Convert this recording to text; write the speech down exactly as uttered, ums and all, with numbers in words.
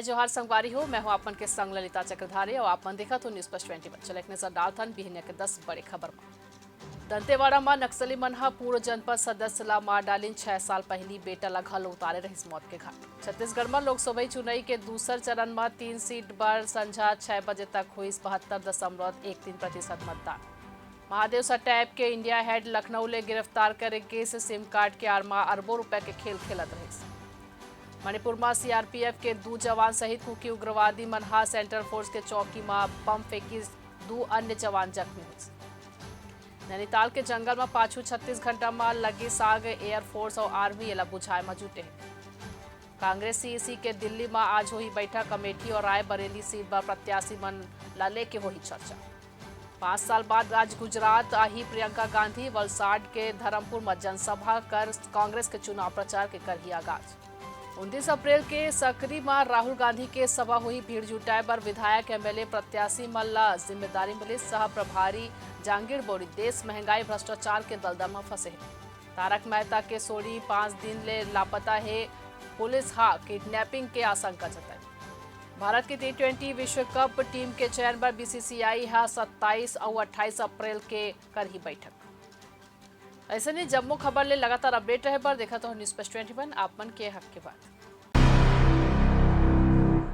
जोहार संगवारी हो, मैं हूं आप मन के संग ललिता चक्रधारी और आप मन देखत हो News Plus twenty one। चलो एक नजर डालथन बिहनिया के दस बड़े खबर म। दंतेवाड़ा म नक्सली मन ह पूर्व जनपद सदस्य ला मार डालिन, छह साल पहिली बेटा ला घलो उतारे रहिस मौत के घाट। छत्तीसगढ़ म लोकसभा चुनाई के दूसर चरण म तीन सीट बर संझा छह बजे तक होइस बहत्तर दशमलव एक तीन प्रतिशत मतदान। महादेव सट्टा ऐप के इंडिया हेड लखनऊ ले गिरफ्तार करे गिस, सिम कार्ड के आड़ म अरबों रुपए के खेल खेलत रहिस। मणिपुर म सीआरपीएफ के दू जवान सहित कुकी उग्रवादी मन ह सेंट्रल फोर्स के चौकी म बम फेंकिस, दू अन्य जवान जख्मी होइस। नैनीताल के जंगल म पाछू छत्तीस घंटा म लगिस आग, एयरफोर्स अउ आर्मी एला बुझाए म जुटे हे। कांग्रेस सीईसी के दिल्ली म आज होही बैठक, अमेठी और रायबरेली सीट बर प्रत्याशी मन ला लेके होही चर्चा। पाँच साल बाद आज गुजरात आही प्रियंका गांधी, वलसाड के धरमपुर म जनसभा कर कांग्रेस के चुनाव प्रचार के करही आगाज। उनतीस अप्रैल के सकरी म राहुल गांधी के सभा होही, भीड़ जुटाए बर विधायक एमएलए प्रत्याशी मन ला जिम्मेदारी मिलिस, सह प्रभारी जांगीड़ बोरी देश महंगाई भ्रष्टाचार के दलदल म फंसे हे। तारक मेहता के सोनी पाँच दिन ले लापता हे, पुलिस हा किडनैपिंग के आशंका जताई। भारत के टी ट्वेंटी विश्व कप टीम के चयन बर बीसीसीआई हा सत्ताईस अउ अट्ठाईस अप्रैल के करही बैठक। ऐसे नहीं जम्मो खबर ले लगातार अपडेट रहे बर देखत हो News Plus twenty one, आप मन के हक के बात।